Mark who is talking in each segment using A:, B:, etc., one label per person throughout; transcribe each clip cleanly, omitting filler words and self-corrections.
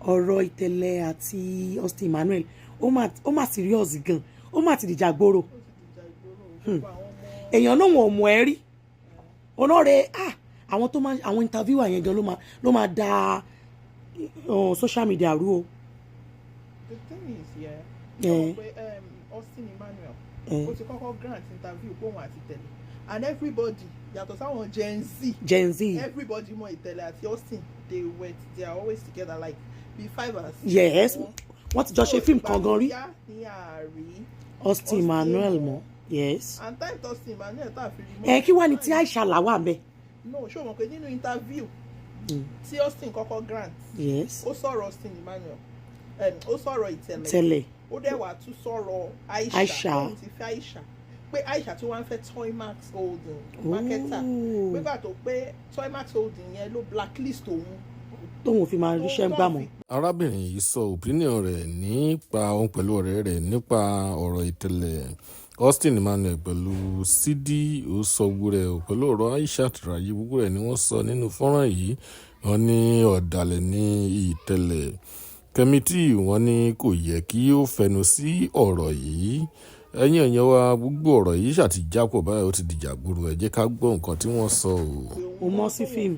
A: Ọ̀rọ̀ Ìtẹ̀lẹ̀ àti Austin Emmanuel, ó mà serious gan, ó mà ti dìjà gbòòrò.
B: Ó ti dìjà ìgboro gbogbo àwọn ọmọ.
A: Èèyàn lòun ò mọ̀ ẹ́ rí ọlọ́rẹ̀. Ah, àwọn tó máa àwọn interviewer yẹn gan ló máa da social media rú o.
B: The thing is, yeah,
A: Eh.
B: pé Austin Emmanuel, ó ti kọ́kọ́ grant interview pé òun àti Ìtẹ̀lẹ̀, and everybody, yàtọ̀ sáwọn Gen Z,
A: Gen Z.
B: everybody mọ Ìtẹ̀lẹ̀ àti Austin. They are always together, like be five and six.
A: Yes, wọ́n ti jọ ṣe fíìmù kan gan rí.
B: Ìgbà tó yá ní àárí
A: Austin Emmanuel mọ́, yes.
B: And time to Austin Emmanuel tá a fi rí mọ́.
A: Ẹ kí wàá ní tí Aisha làwà ń bẹ?
B: No, ṣé o mọ̀ pé nínú interview tí Austin kọ́kọ́ grant, ó sọ̀rọ̀ Austin Emmanuel, ó sọ̀rọ̀ Ìtẹ̀lẹ̀,
A: Tẹ́lẹ̀.
B: ó dẹ̀ wá tún sọ̀rọ̀ Aisha.
A: Aisha.
B: Tóun ti fẹ́ Aisha, pé Aisha tí wọ́n fẹ́ Toymax Holding marketer,
A: Oh.
B: pé gbà tó pé Toymax Holding yẹn ló blacklist òun,
A: tóun fi máa ríṣẹ́ ń gbà mọ́.
C: Arábìnrin yìí sọ opinion rẹ̀ nípa òun pẹ̀lú ọ̀rẹ́ rẹ̀ nípa ọ̀rọ̀ Ìtẹ̀lẹ̀, Austin Emmanuel pẹ̀lú Sídí. Ó sọ gbogbo rẹ̀ pẹ̀lú ọ̀rọ̀ Aishat Raji, gbogbo rẹ̀ ni wọ́n sọ nínú fọ́nrán yìí. Wọ́n ní ọ̀dàlẹ̀ ní Ìtẹ̀lẹ̀. Kẹ́mi T, wọ́n ní kò yẹ kí ó fẹnu sí ọ̀rọ̀ yìí. Ẹ̀yin èèyàn wa, gbogbo ọ̀rọ̀ yìí ṣàtìjápọ̀ báyìí, ó ti dìjà gbòòrò. Ẹ jẹ́ ká gbọ́ nǹkan tí wọ́n sọ o.
B: Pé
A: Mo mọ̀ sí fíìmù.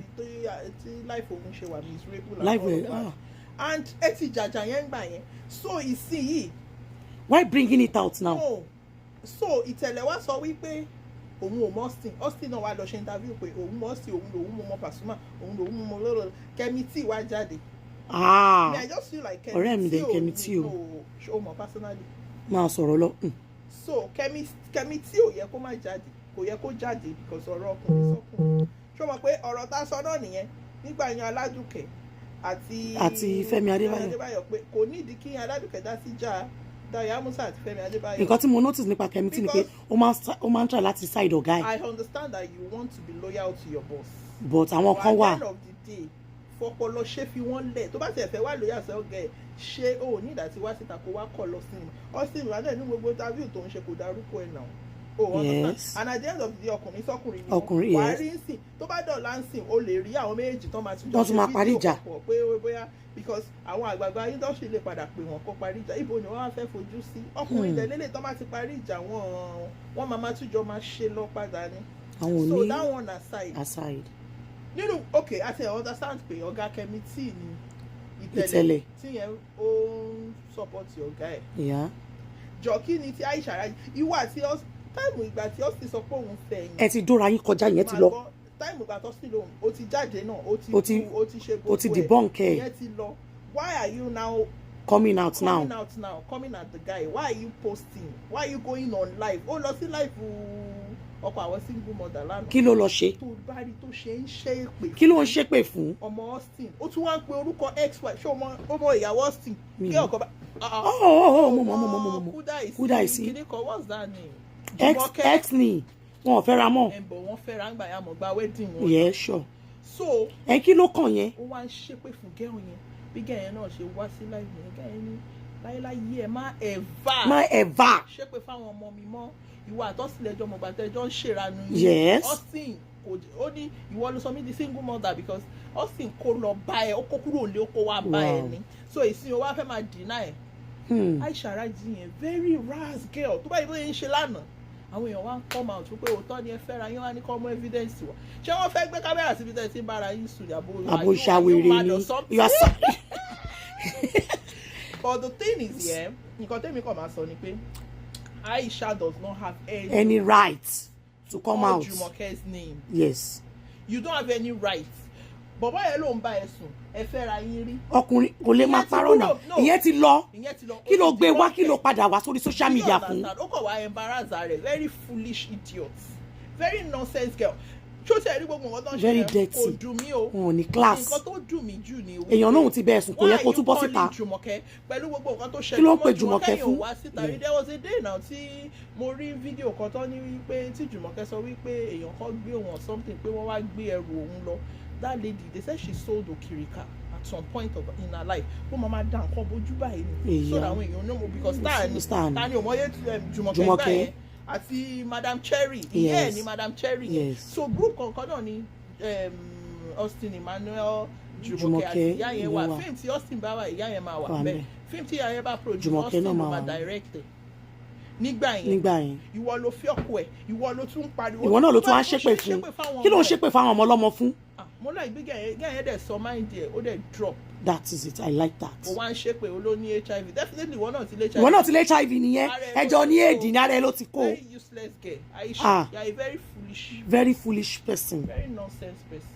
B: Tí life òun ṣe wà miserable and
A: Life
B: all
A: ẹ̀,
B: of that.
A: Ah.
B: And ẹ ti jàjà yẹn gbà yẹn, so ìsinyìí,
A: Why bringing it out now?
B: No, so Ìtẹ̀lẹ̀ wá sọ wípé òun ò mọ̀ Austin. Austin náà wá lọ ṣe interview pé òun mọ̀ Austin, òun lòun mú mọ Pasuma, òun lòun mú mọ lọ́lọ́. Kẹ́mi T wá jáde.
A: Ah.
B: Me, I just feel like
A: Ọ̀rẹ́ mi
B: Kẹ́mi T
A: dẹ̀
B: ò
A: Kẹ́mi T o.
B: ní no, o mọ̀ personally?
A: Máa sọ̀rọ̀ lọ.
B: So Kẹ́mi T ò yẹ kó má jáde, kò yẹ kó jáde, because ọ̀rọ̀ ọkùnrin sọ́kùnrin, ṣó mọ̀ pé ọ̀rọ̀ tá a sọ náà nìyẹn nígbà yẹn, Aládùkẹ́ àti
A: Àti Fẹ́mi Adébáyọ̀.
B: Adébáyọ̀, pé kò nídìí kí Aládùkẹ́ dá sí jà Dayọ̀ Amusa àti Fẹ́mi Adébáyọ̀.
A: Nǹkan tí mo notice nípa Kẹ́mi T ni pé ó máa ń try láti side ọ̀gá ẹ̀.
B: I understand that you want to be loyal to your boss.
A: But àwọn kan wà.
B: At the end of the day, fọpọlọ ṣe, fi wọ́n lẹ̀. Tó bá tiẹ̀ fẹ́ wá lóyà sọ́gẹ̀ ẹ̀, ṣé o ò ní ìdá tí wá síta kó wá kọ̀ lọ sí i? Austin Emmanuel, ní gbogbo interview tó ń ṣe, kò dárúkọ ẹ̀ náà o understand?
A: Yes.
B: And at the end of the day, ọkùnrin sọkùnrin ni wọ́n.
A: Ọkùnrin,
B: Wàá
A: yes.
B: rí ń sìn, tó bá dọ̀la ń sìn, o lè rí àwọn méjèèjì tó máa tún jọ
A: Tó tún
B: ṣe
A: máa parí
B: fídíò
A: ìjà.
B: papọ̀, pé bóyá because àwọn àgbààgbà industry lè padà pè wọ́n kó parí ìjà. Ibo ni wọ́n wá fẹ́ fojú sí? Ọkùnrin tẹ̀lé tó bá ti parí ìjà wọn, wọ́n máa tún jọ máa ṣe lọ padà ni.
A: Àwọn ò
B: So
A: ní
B: that one aside,
A: aside.
B: Nínú, ok, àti ẹ̀ understand pé ọ̀gá Kẹ́mi T ni
A: Ìtẹ̀lẹ̀.
B: Ìtẹ̀lẹ̀, tí yẹn ó ń support ọ̀gá ẹ̀. Jọ, kí ni ti Aisha Raji, ìwọ àti time ìgbà tí Austin sọ pé òun fẹ́ yẹn?
A: Ẹ ti dóra yín kọjá, yẹn ti
B: Máa
A: lọ.
B: gbọ́, time ìgbà tó sì lòun ó ti jáde náà, ó ti kú, ó ti ṣe gbogbo
A: Ó ti
B: ẹ̀.
A: debunk ẹ̀.
B: Ìyẹn ti lọ. Why are you now
A: coming out now?
B: Coming out now, coming at the guy. Why are you posting? Why are you going on live? Ó lọ sí live ọkọ àwọn single mother lánàá.
A: Kí ló lọ ṣe?
B: Tó bá rí tó ṣe ń ṣe é pè.
A: Kí ló ń ṣépè fún?
B: Ọmọ Austin, ó tún wá ń pe orúkọ ex wife. Ṣé o mọ ìyàwó Austin?
A: Mi
B: Kí
A: mọ̀.
B: ọkọ bá
A: Oh, mo mọ̀, mo mọ̀, mo mọ̀, mo mọ̀.
B: Kúdáìsí.
A: Kúdáìsí.
B: Kíní kan, what's that name?
A: Ex.
B: Jùmọ̀kẹ́.
A: Ex ni, wọn ò fẹ́ra mọ́.
B: Ẹ̀ ń bọ̀, wọ́n fẹ́ra ń gbà yà mọ̀ gba wedding wọn.
A: Yeah, sure.
B: So
A: Ẹ kí ló kàn yẹn?
B: Ó wá ń ṣépè fún girl yẹn. Bí girl yẹn náà ṣe wá sí live yẹn, girl yẹn ní láyéláyé ẹ má ever
A: má ever
B: ṣépè fáwọn ọmọ mi mọ́. Ìwọ àtọ́sílẹ̀jọ́ mọ̀gbàtẹ́jọ́ ń ṣèrànú yín. Austin kò ó ní ìwọ ló sọ mí di single mother, because Austin kó lọ bá ẹ, ó kó kúrò lé, ó kó wá bá ẹ ní. So ìsìn o wá fẹ́ máa deny ẹ. Aisha Raji yẹn, very rash girl. Tó bá yẹ bóyá ń ṣe lánàá, àwọn èèyàn wá ń come out wípé òótọ́ ni ẹ fẹ́ra yín, wá ní kọ́ mú evidence wá. Ṣé wọ́n fẹ́ gbé kámẹ́rà síbi tẹ́ ẹ ti ń bára yín sùn ní àbò?
A: Àbò ìṣàwèrè ni you are so
B: But the thing is, yeah, nǹkan tẹ́mi kàn máa sọ ni pé Aisha does not have any,
A: any right to come
B: call
A: out.
B: Jumoke's name.
A: Yes.
B: You don't have any right. Bọ̀bọ́ yẹn ló ń bá ẹ sùn, ẹ fẹ́ra yín rí.
A: Ọkùnrin kò lè máa
B: Ìyẹn ti
A: parọ́ náà.
B: kúrò, no.
A: Ìyẹn ti lọ.
B: Ìyẹn ti lọ.
A: Kí ló
B: Ó ti
A: gbé wá?
B: debunk
A: Kí ló
B: ẹ̀.
A: padà wá sórí social
B: Do you
A: media fún?
B: Understand? Ó kàn wá embarrass rẹ̀. Very foolish idiot, very nonsense girl. Ṣó ti ẹ̀ rí gbogbo nǹkan tó ń ṣe
A: Very
B: yẹn?
A: dirty.
B: Kò dùn mí o.
A: Wọn ò ní class.
B: Nǹkan tó dùn mí jù ni
A: Èèyàn náà ti bẹ́ẹ̀ sùn, kò yẹ kó tún bọ́
B: why are you
A: síta.
B: calling Jùmọ̀kẹ́ pẹ̀lú gbogbo nǹkan tó ṣẹlẹ̀?
A: Kí ló ń pe
B: Ọmọ
A: Jùmọ̀kẹ́
B: yẹn ò
A: fún?
B: wá síta rí. There was a day now tí mo rí fídíò kan tó ní wípé tí Jùmọ̀kẹ́ sọ wípé èèyàn kan gbé òun or something, pé wọ́n wá gbé ẹrù òun lọ. That lady, they said she sold okirika at some point in her life. Ó máa dá nǹkan bójú báyìí ni, so
A: Èyà.
B: that àwọn èèyàn náà mọ̀, because star ni.
A: Star ni.
B: Ta ni ò mọyé Jùmọ̀kẹ́ gbà
A: Jùmọ̀kẹ́.
B: yẹn àti Madam Cherry ìyẹn ẹ̀ ní Madam Cherry yẹn. So group kankan náà ni Austin Emmanuel, Jùmọ̀kẹ́
A: Jùmọ̀kẹ́
B: àti ìyá yẹn wà.
A: ìyẹn wà.
B: Fíìmù tí Austin bá wà, ìyá yẹn máa wà
A: Wà
B: bẹ́ẹ̀.
A: ńbẹ̀.
B: Fíìmù tí ìyá yẹn bá produce,
A: Jùmọ̀kẹ́
B: Austin
A: náà
B: ló
A: máa
B: máa
A: wà.
B: direct ẹ̀ nígbà yẹn.
A: Nígbà yẹn.
B: Ìwọ ló fi ọkọ ẹ, ìwọ ló tún pariwo.
A: Ìwọ náà ló tún wá
B: Tó
A: ṣépè
B: ṣe
A: fún.
B: fáwọn
A: Kí ló ń
B: ọmọ ẹ̀.
A: ṣépè fáwọn ọmọ ọlọ́mọ fún?
B: Ah, mo láì gbé gẹ́yẹn dẹ̀ sọ mind ẹ̀, ó dẹ̀ drop.
A: That is it, I like that.
B: Ó wá ń ṣépè, ó ló ní HIV. Definitely, ìwọ náà ti lé HIV.
A: Ìwọ náà ti lé HIV nìyẹn.
B: Ara ẹ ló
A: Ẹjọ́ ní
B: ti kó.
A: èdè ní ara ẹ ló ti kó.
B: Very useless girl, Aisha.
A: Ah.
B: You are a very foolish
A: Very foolish person.
B: Very nonsense person.